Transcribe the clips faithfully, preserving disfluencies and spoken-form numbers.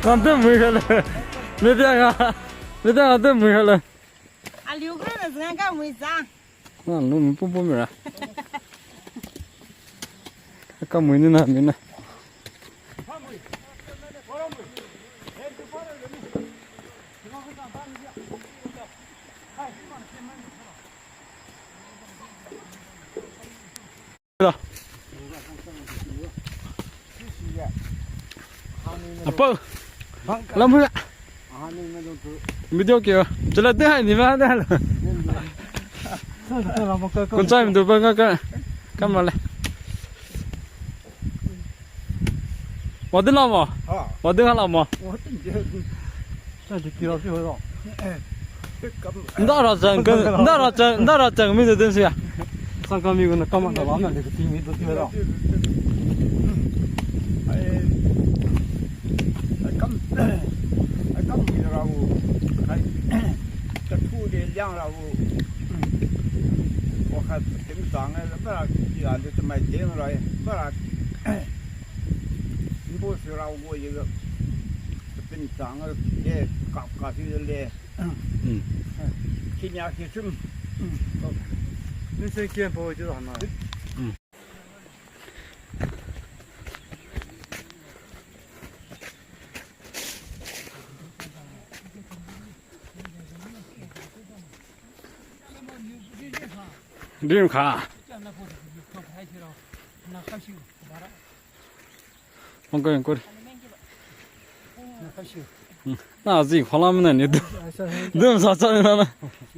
Nang tu mui kha le. Media ga. Media ga tu mui kha le. Aliu kra na zanga ka mui za. Na lu mi pum pum mi ra. Ka mui ni na mi na. Apo. Lam hu. Video kyo. Chala de hai ni ma de. Kun chai mi du ba ka ka. Kam le. Wadi lamo? Ha? Wadi ha lamo? Wadi. Sa di kira si ho. Nda ra chang, nda ra chang, nda ra chang mi de den sia. Sang kami gu na kam na ba na de ti mi do ti ho. Ai, ai kam, ai kam mi ra wu. Ai, ka thu de liang ra wu. Wa khat tim sang ai, ba ra ki an de mai de ra, ba ra. Mbo si rao gu ye ga. Pin chang le, kap ka si le. Hmm. Kinya ki sum. Ni se kian po ji da na. Hmm. Dim kha. Ong ko, ong ko. Hmm. Na zi kholam na ni du. Dum sa sa na na.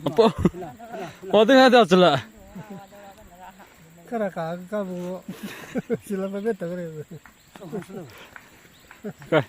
Apo. Wa ding ha da chula. Kara ka ka bu. Sila ba beta kare. Ka.